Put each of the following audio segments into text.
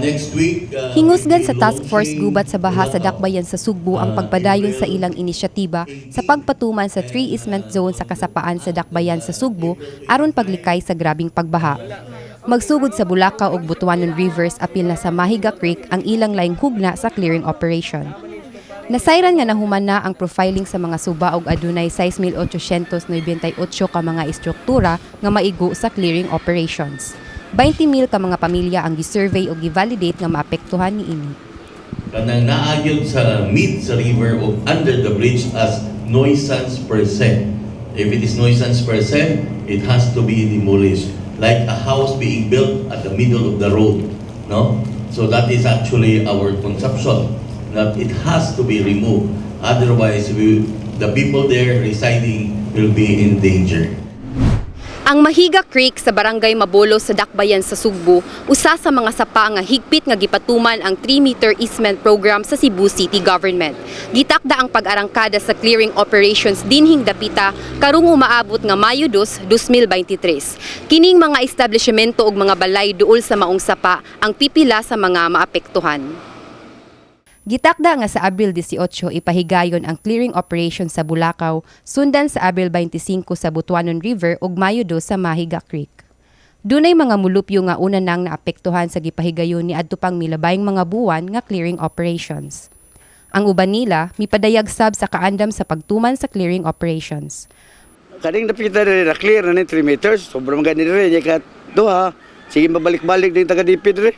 Next week, Hingusgan we'll sa be Task Force launching Gubat sa Baha sa Bulacau. Dakbayan sa Sugbo ang pagpadayon sa ilang inisyatiba sa pagpatuman sa three easement zone sa kasapaan sa Dakbayan sa Sugbo aron paglikay sa grabing pagbaha. Magsugod sa Bulacau ug Butuanon Rivers apil na sa Mahiga Creek ang ilang laing hugna sa clearing operation. Nasayran nga nahuman na ang profiling sa mga suba ug adunay 6,898 ka mga istruktura nga maigo sa clearing operations. 20,000 ka mga pamilya ang gisurvey ug givalidate nga maapektuhan niini. Kanang naa gyud sa mid sa river o under the bridge as nuisance per se. If it is nuisance per se, it has to be demolished. Like a house being built at the middle of the road, no? So that is actually our conception, that it has to be removed. Otherwise, the people there residing will be in danger. Ang Mahiga Creek sa Barangay Mabolo sa Dakbayan sa Sugbo, usa sa mga sapa nga higpit nga gipatuman ang 3-meter easement program sa Cebu City Government. Gitakda ang pag-arangkada sa clearing operations dinhing dapita karong umaabot nga Mayo 2, 2023. Kining mga establishmento ug mga balay duol sa maong sapa ang pipila sa mga maapektuhan. Gitakda nga sa Abril 18 ipahigayon ang clearing operation sa Bulacau, sundan sa Abril 25 sa Butuanon River ug Mayo 2 sa Mahiga Creek. Dunay mga mulupyo nga una nang naapektuhan sa gipahigayon ni adto pang milabayng mga buwan nga clearing operations. Ang uban nila mipadayag sab sa kaandam sa pagtuman sa clearing operations. Kaning napita rin na clear na ni 3 meters. Sobrang gani rin. Ika duha. Sige, mabalik-balik din taga DP rin.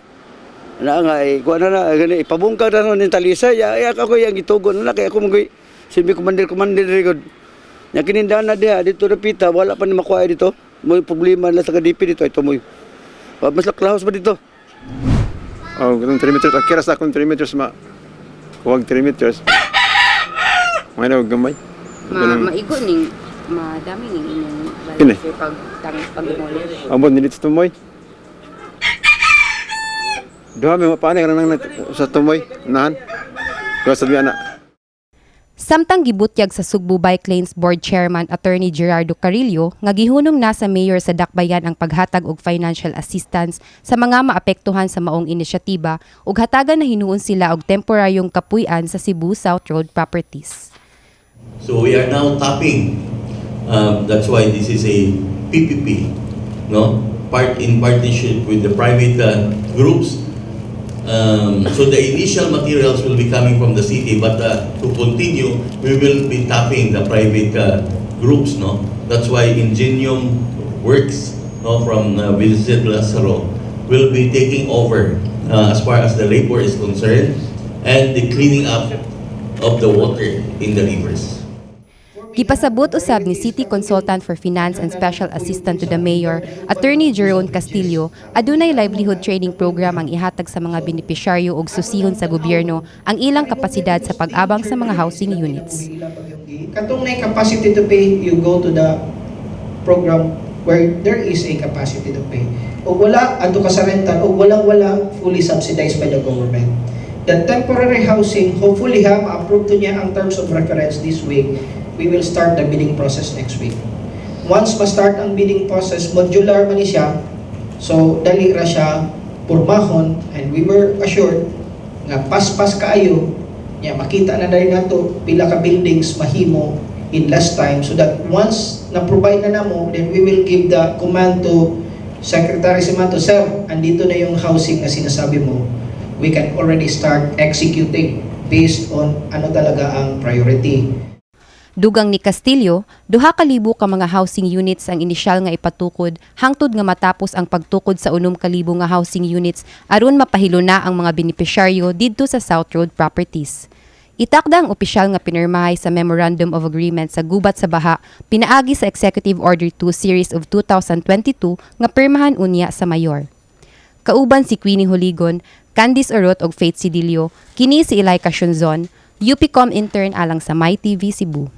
Na nga eh, kuha na na, gani, ipabungkag na nun yung talisay. Ya, ya ako yung gitugon na kaya ako mag silbi commander commander rin gud. Nya kinindahan na diha dito napita, wala pa ni makuha dito. May problema na sa DP dito ito mo. Mas laklahos pa dito. Oh, katong 3 meters. Okay ra sa akong 3 meters ma. Kuwag 3 meters. May na gamay. Ganun. Maigo ning madami ning inyong Kini? Pag pag demolish. Ambot ni dito tumoy. Duha may mapaanay ka nang sa tumoy. Unahan. Duha sa biya na. Samtang gibutyag sa Sugbo Bike Lanes Board Chairman Attorney Gerardo Carillo nga gihunong na sa mayor sa Dakbayan ang paghatag og financial assistance sa mga maapektuhan sa maong inisyatiba ug hatagan na hinuon sila og temporaryong kapuy-an sa Cebu South Road Properties. So we are now tapping. That's why this is a PPP, no? Part in partnership with the private groups. So the initial materials will be coming from the city, but to continue, we will be tapping the private groups, no? That's why Ingenium Works, no, from Vincent Lazaro, will be taking over as far as the labor is concerned and the cleaning up of the water in the rivers. Gipasabot usab ni City Consultant for Finance and Special Assistant to the Mayor, Attorney Jerome Castillo, adunay livelihood training program ang ihatag sa mga benepisyaryo ug susihon sa gobyerno ang ilang kapasidad sa pag-abang sa mga housing units. Katong na capacity to pay, you go to the program where there is a capacity to pay. O wala, adto ka sa rental, o walang wala, fully subsidized by the government. The temporary housing, hopefully ha, ma-approve to niya ang terms of reference this week. We will start the bidding process next week. Once ma-start ang bidding process, modular man ni siya, so dali ra siya pormahon and we were assured nga paspas kaayo nya makita na dali nato pila ka buildings mahimo in less time so that once na provide na namo, then we will give the command to Secretary Simanto, "Sir, andito na yung housing na sinasabi mo." We can already start executing based on ano talaga ang priority. Dugang ni Castillo, 2,000 ka mga housing units ang inisyal nga ipatukod hangtod nga matapos ang pagtukod sa 6,000 nga housing units aron mapahilo na ang mga benepisyaryo didto sa South Road Properties. Itakda ang opisyal nga pinirmahay sa Memorandum of Agreement sa Gubat sa Baha pinaagi sa Executive Order 2 Series of 2022 nga pirmahan unya sa mayor. Kauban si Queenie Holigon, Candice Orot ug Faith Cedillo, kini si Elika Shunzon, UPCOM intern alang sa MyTV Cebu.